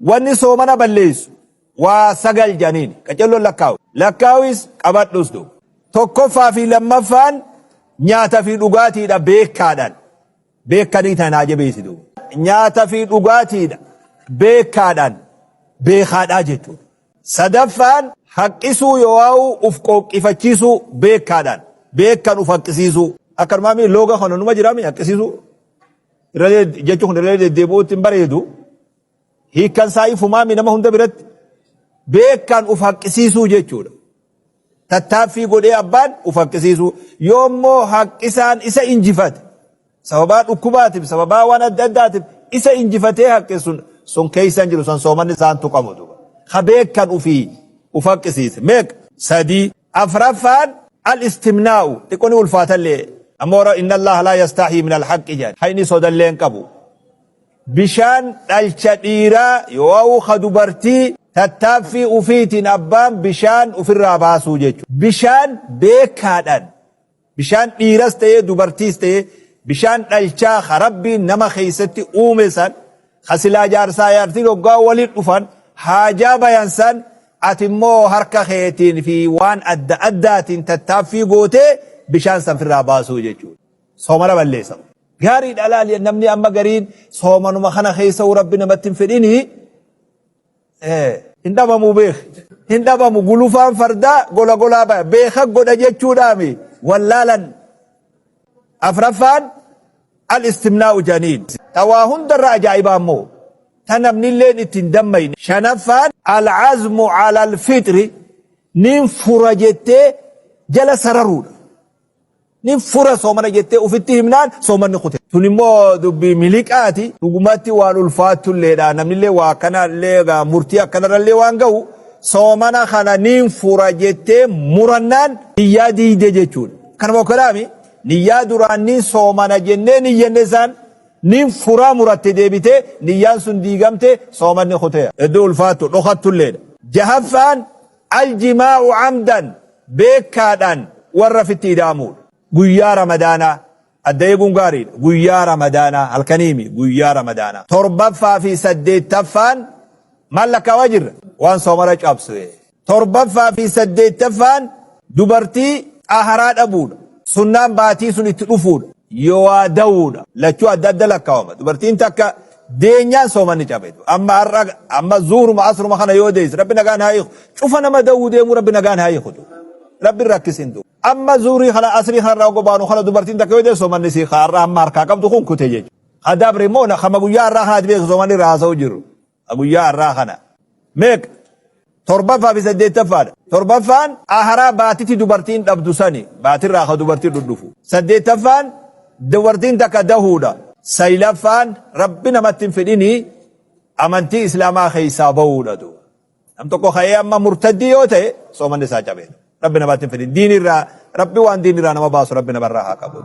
Wanni soomana balleessu waa 9 jedhaniin qacelloon lakkaawi. Lakkaawis qabadhus duuba. Tokkoffaa fi lammaffaan nyaata fi dhugaatiidha beekaadhaan. Beekanii tana naa jabeessi duuba. Nyaata fi dhugaatiidha beekaadhaan beekaadhaa jechuudha. Sadaffaan haqqisuu yoo'aa'uu uf qooqqifachiisuu beekaadhaan beekan uf haqqisiisuu. Akkanumaa mi looga kana numa jiraa mi haqqisiisuu. Irra jechuun kun irra deddeebi'uutti hin bareedu. Hiikkan isaa ifumaa mi nama hunda biratti beekan uf haqqisiisuu jechuudha. Tattaaffii godhee abbaan uf haqqisiisuu. Yoommoo haqqisaan isa injifate sababaa dhukkubaatiif sababaa waan adda addaatiif isa injifatee haqqe sun sun keessa hin jiru san soomanni isaan tuqamu duuba. Ka beekan ufii uf haqqisiise meeqa? Sadii. Afraffaan al-istimnaa'u xiqqoo ni ulfaatallee ammoo inna Allaha laa yastahyii min al-haqqi jedhan hayni sodallee hin qabu. Bishaan dhalcha dhiiraa yoo'u ka dubartii tattaaffii ufiitiin abbaan bishaan ufirraa baasuu jechuudha. Bishaan beekaadhaan bishaan dhiiras ta'ee dubartiis ta'ee bishaan dhalchaa ka Rabbiin nama keessatti uume san ka silaa jaarsaa jaartiin hoggaa waliin dhufan haajaa bayan san ati immoo harka keetiin fi waan adda addaatiin tattaaffii gootee bishaan san firraa baasuu jechuudha. Soomana balleessa. Gaariidha laali namni amma gariin soomanuma kana keessa Rabbi namatti hin fedhini hin dhabamu beek hin dhabamu gulufaan fardaa gola golaa baya beeka godha jechuudhaami wallaalan afraffaan al istimnaa'u janiin ta waa hundarra ajaa'ibaa immoo ta namnilleen itti hin dammayne shanaffaan al azmu ala al fixri nin fura jettee jala sararuudha. Nin fura soomana jettee ufitti himnaan soomanni kute. Tun immoo dubbii miliqaati. Dhugumatti waan ulfaattulleedha. Namnillee waa akkanallee egaa murtii akkanarrallee waan gahu soomana kana nin fura jettee murannaan niyyaa diigde jechuudha. Kanuma okkolaami niyyaa duraan nin soomana jennee niyyanne isaan nin furaa muratte deebitee niyyaan sun diigamte soomanni kuteera. Hedduu ulfaattu dhokattulleedha. Jahaffaan Al-jimaa'u amdan, beekkaadhaan warra fitti ida'amuudha. Guyyaa Ramadaanaa adda eeguun gaariidha. Guyyaa Ramadaanaa halkaniimi guyyaa Ramadaanaa. Torbaffaa fi saddeettaffaan maal lakkaawaa jirra? Waan soomana cabsu. Torbaffaa fi saddeettaffaan dubartii xaharaa dhabuudha. Sunnaan baatii sun itti dhufuudha. Yowaa dawuudha. Lachuu adda adda lakkaawama. Dubartiin takka deenyaan soomanni cabe. Amma har'a amma zuhruma asruma kana yoo deesse Rabbi nagaan haa hiiku. Cufa nama dawuu deemu Rabbi nagaan haa hiiku. Rabbi rakkisin du. Amma zuhrii kana asrii kana irraa gobaanu kana dubartiin takka yoo deesse soomanni sii har'a amma harkaa qabdu kun kute jechuudha. Hadabre immoo kama guyyaa har'aa kanaati beeku soomanni irraa haasa'u jiru. Guyyaa har'aa kana. Meeqa? Torbaffaa fi saddeettaffaadha. Torbaffaan aharaa baatitti dubartiin dhabdu sani baatirraa ka dubartiin dhudhufu. Saddeettaffaan dubartiin takka dahuudha. Saylaffaan Rabbi namatti hin fedhini amantii Islaamaa keessaa bahuudha duuba. Nam tokko ka'ee amma murtaddii yoo ta'e soomanni isaa cabeera. Rabbi namatti hin fedhin. Diinirraa Rabbi waan diinirraa nama baasu Rabbi namarraa haa qabu.